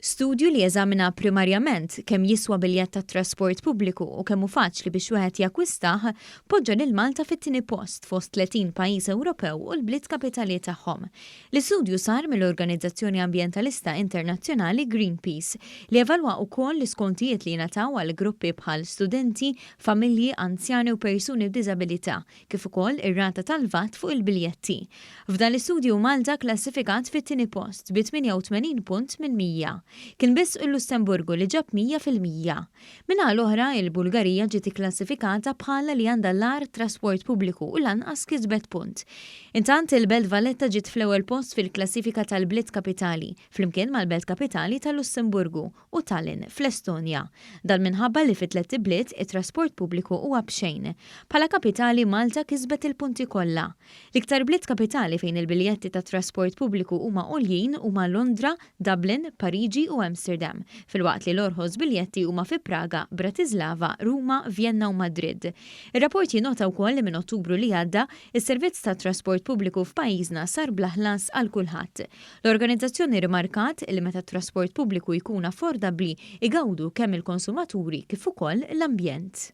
Studju li jeżamina primarjament kemm jiswa biljett tat-trasport pubbliku u kemm hu faċli biex wieħed jakkwistah, poġġa lil Malta fit-tieni post fost 30 pajjiż Ewropew u l-bliet kapitali tagħhom. L-istudju sar mill-organizzazzjoni ambjentalista internazzjonali Greenpeace li evalwa wkoll l-iskontijiet li jingħataw għal gruppi bħal studenti, familji, anzjani u persuni b'diżabilità, kif ukoll ir-rata tal-VAT fuq il-biljetti. F'dan l-istudju Malta klassifikat fit-tieni post bi 88 punt minn 100. Kien biss il-Lussemburgu li ġab 100%. Min-naħa l-oħra, il-Bulgarija ġiet ikklassifikata bħala li għandha l-agħar trasport pubbliku u lanqas kisbet punt. Intant il-Belt Valletta ġiet fl-ewwel post fil-klassifika tal-bliet kapitali, flimkien mal-Belt Kapitali tal-Lussemburgu u Tallinn fl-Estonja. Dan minħabba li fit-tlett ibliet it-trasport pubbliku huwa b'xejn. Bħala kapitali Malta kisbet il-punti kollha. L-iktar bliet kapitali fejn il-biljetti tat-trasport pubbliku huma għoljin huma Londra, Dublin, Pariġi u Amsterdam, filwaqt li l-orħos biljetti huma fi Praga, Bratislava, Ruma, Vjenna u Madrid. Ir-rapport jinnota wkoll li minn Ottubru li għadda, is-servizz tat-trasport pubbliku f'pajjiżna sar bla ħlas għal kulħadd. L-organizzazzjoni rrimarkat li meta t-trasport pubbliku jkun affordabbli, igawdu kemm il-konsumaturi kif ukoll l-ambjent.